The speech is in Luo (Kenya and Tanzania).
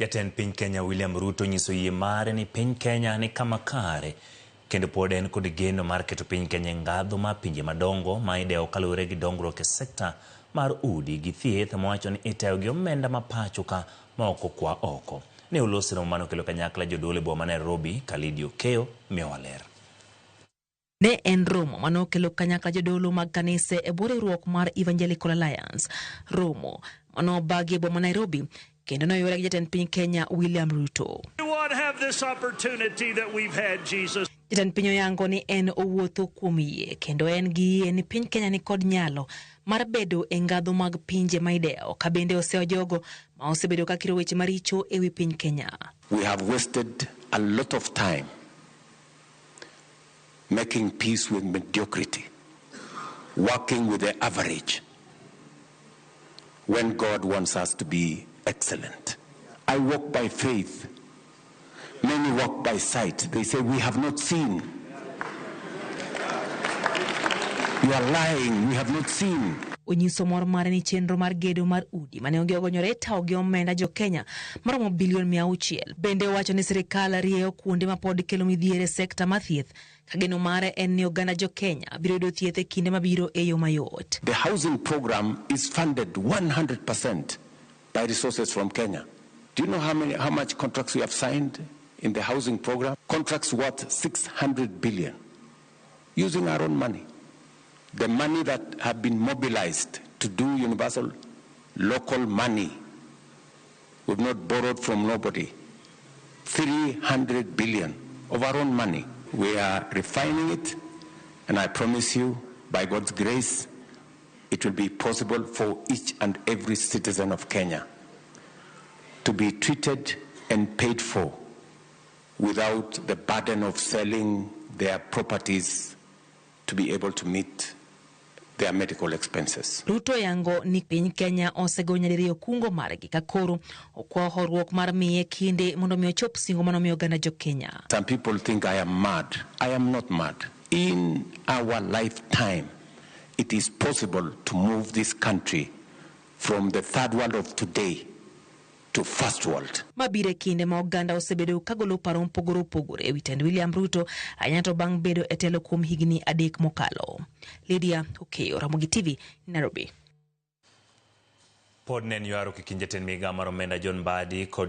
Jatend piny Kenya William Ruto onyiso yie mare ni piny Kenya ni kama kare kendo pod en kod geno mar keto piny Kenya e ngadho mar pinje madongo ma idewo kaluwore gi dongruok e sekta mar udi gi thieth mowacho ni itayo gi omenda ma pacho ka ma ok okwa oko. Ne olosi romo mane okelo kanyakla jodolo e boma ma Nairobi ka Lydia Okeyo miyowa ler. Ne en romo mane okelo kanyakla jodolo mag kanise e bwo riwruok mar Evangelical Alliance. Romo mane obagi e boma Nairobi kendo noyuore gi jatend piny Kenya William Ruto. Jatend piny oyango ni en owuotho kuom yie kendo en gi yie ni piny Kenya ni kod nyalo mar bedo e ngadho mag pinje ma idewo ka bende oseyo jogo ma osebedo ka kiro weche maricho e wi piny Kenya. We have wasted a lot of time making peace with mediocrity, working with the average, when God wants us to be excellent. I walk by faith. Many walk by sight. They say, we have not seen. You are lying. We have not seen. Onyiso mor mare ni chenro mar gedo mar udi mane onge ogonyore itawo gi omenda jo Kenya maromo bilion 600. Bende owacho ni sirikal rieyo kuonde ma pod kelo midhiero e sekta mar thieth ka geno mare en ni oganda jo Kenya biro yudo thieth e kinde mabiro e yo mayot. The housing program is funded 100% by resources from Kenya. Do you know how much contracts we have signed in the housing program? Contracts worth 600 billion using our own money. The money that have been mobilized to do universal local money. We've not borrowed from nobody. 300 billion of our own money. We are refining it, and I promise you, by God's grace, it will be possible for each and every citizen of Kenya to be treated and paid for without the burden of selling their properties to be able to meet their medical expenses. Ruto yango ni piny Kenya osego nyadiriyo kungo margi ka koro okwa horuok mar miye kinde mondo mi ochop singo manomiyo oganda jo Kenya. Some people think I am mad. I am not mad. In our lifetime, it is possible to move this country from the third world of today to first world. Mabiro e kinde ma oganda osebedo kagolo paro mopogore opogore ewi tend William Ruto ahinya to bang' bedo e telo kuom higni 3 mokalo. Lydia Okeyo, Ramogi TV, Nairobi. Pod ne en ywaruok e kind jatend migao mar omenda John Mbadi kod